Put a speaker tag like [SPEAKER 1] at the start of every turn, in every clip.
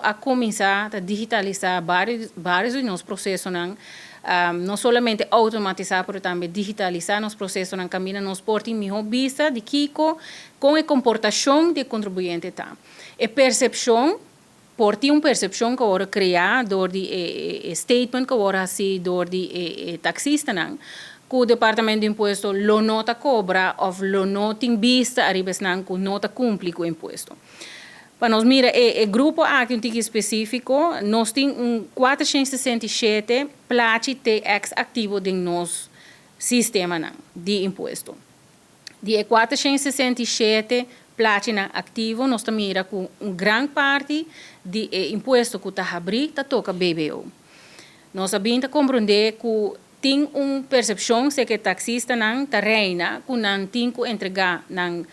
[SPEAKER 1] A kuminsá ta digitalisá vários di nos prosesonan, no solamente outomatisá, pero tambe digitalisá nos prosesonan kaminda nos por tin mihó bista di kiko kon e komportashon di e kontribuyente ta. E persepshon, por tin un persepshon ku a wòrdu kreá dor di e statement ku a wòrdu hasí dor di e taksistanan ku Departamento di Impuesto lo no ta kobra òf lo no tin bista ariba esnan ku no ta kumpli ku impuesto. Pa nos mira e grupo aki un tiki spesífiko, nos tin un 467 plachi TX aktivo den nos sistemanan di impuesto. Di e 467 plachinan aktivo nos ta mira ku un gran parti di e impuesto ku ta habrí ta toka BBO. Nos a bin ta komprondé ku tin un persepshon se ku e taksistanan ta reina ku nan tin ku entregá nan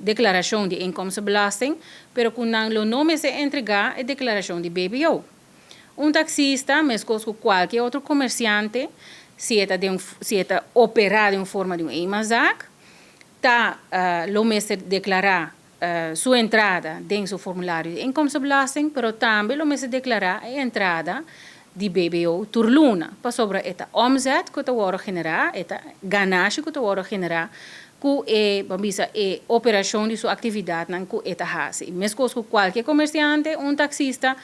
[SPEAKER 1] deklarashon di inkomstenbelasting, pero ku nan lo no mester entregá e deklarashon di BBO. Un taksista, meskos ku kualke otro komersiante, si e ta den si e ta operá den un forma di un eenmanszaak, ta lo mester deklará su entrada den su formulario di inkomstenbelasting, pero tambe lo mester deklará e entrada di BBO tur luna, pasobra e ta omzet ku ta wòrdu generá, e ta ganashi ku ta wòrdu generá ku e, ban bisa, e operashon di su aktividatnan ku e ta hasi. Meskos ku kualke komersiante, un taksista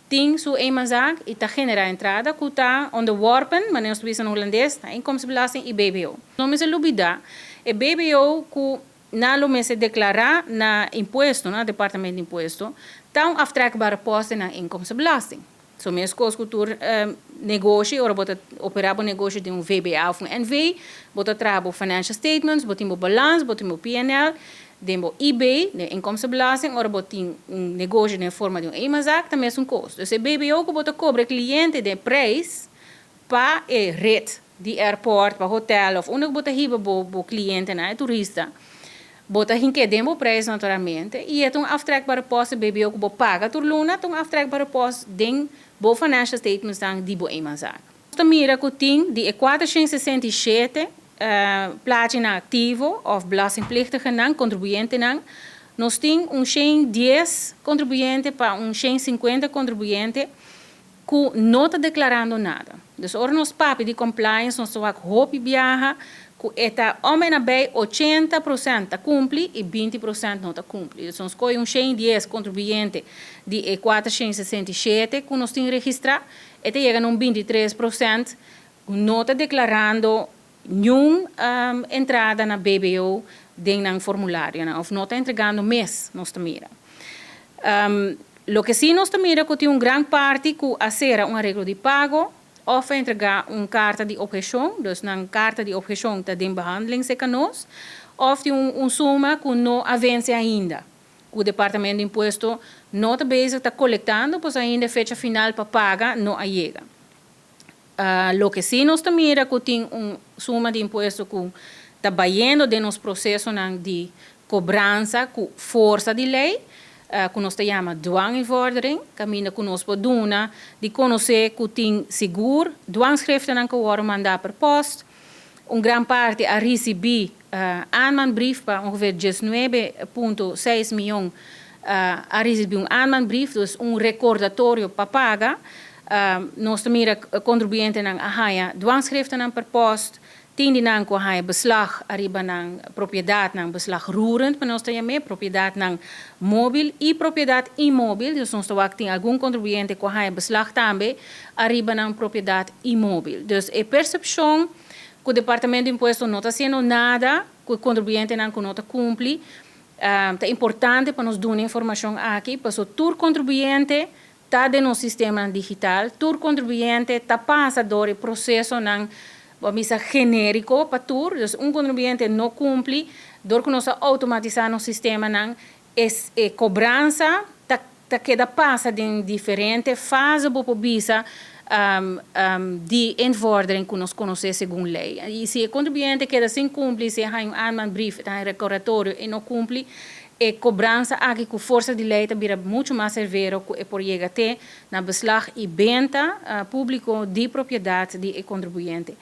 [SPEAKER 1] tin su eenmanszaak i ta generá entrada ku ta onderworpen, manera nos ta bisa na hulandes, na inkomstenbelasting i BBO. No mester lubidá, e BBO ku nan lo mester deklará na impuesto, na Departamento di Impuesto, ta un aftrekbare post den nan inkomstenbelasting. So meskos ku tur negoshi, ora bo ta operá bo negoshi den un VBA òf un NV, bo ta traha bo financial statements, bo tin bo balans, bo tin bo P&L, den bo IB, den inkomstenbelasting, ora bo tin un negoshi den forma di un eenmanszaak, ta mesun kos. Dus e BBO ku bo ta kobra e kliente den prijs pa e rit di airport, pa hotel òf unda ku bo ta hiba bo klientenan, e turista, bo ta hink'é den bo prijs naturalmente i e ta un aftrekbare post e BBO ku bo paga tur luna ta un aftrekbare post den bo financial statementsnan di bo eenmanszaak. Nos ta mira ku tin di e 467 plachinan aktivo òf belastingplichtigennan, kontribuyentenan, nos tin un 110 kontribuyente pa un 150 kontribuyente ku no ta deklarando nada. Dus ora nos papia di compliance, nos ta wak hopi biaha ku e ta om en nabij 80% ta kumpli i 20% no ta kumpli. Dus nos kohe un 110 kontribuyente di e 467 ku nos tin registrá, e ta yega na un 23% ku no ta deklarando niun entrada na BBO den nan formularionan òf no ta entregando mes, nos ta mira. Loke sí nos ta mira ku tin un gran parti ku a sera un areglo di pago òf a entregá un karta di opheshon, dus nan karta di opheshon ta den behandeling serka nos, òf tin un suma ku no a vense ainda, ku Departamento di Impuesto no ta bezig ta kolektando, pues ainda e fecha final pa paga no a yega. Loke sí nos ta mira ku tin un suma di impuesto ku ta bayendo den nos prosesonan di kobransa ku forsa di lei, ku nos ta yama dwanginvordering, kaminda ku nos por duna di konosé ku tin sigur dwangschriftennan ku wòrdu mandá per pòst. Un gran parti a risibí aanmaanbrief pa ongeveer 19,6 mion a risibí un aanmaanbrief, dus un rekordatorio pa paga. Nos ta mira kontribuyentenan a haña dwangschriftennan per pòst, tin di nan ku a haña beslag ariba nan propiedatnan, beslag roerend pa nos ta yam'é, propiedatnan móbil i propiedat inmóbil, dus nos ta wak tin algun kontribuyente ku a haña beslag tambe ariba nan propiedat inmóbil. Dus e persepshon ku Departamento di Impuesto no ta hasiendo nada ku e kontribuyentenan ku no ta kumpli, ta importante pa nos duna e informashon aki, pasobra tur kontribuyente ta den nos sistemanan digital, tur kontribuyente ta pasa dor e prosesonan, bo a bisa, genériko pa tur, dus un kontribuyente no kumpli, dor ku nos a outomatisá nos sistemanan, e kobransa ta keda pasa den diferente fase, bo por bisa, di invordering ku nos konosé segun lei. I si e kontribuyente keda sin kumpli, si e haña un aanmaanbrief, e ta haña rekordatorio i no kumpli, e kobransa aki ku forsa di lei ta bira muchu mas severo ku e por yega te na beslag i benta públiko di propiedat di e kontribuyente.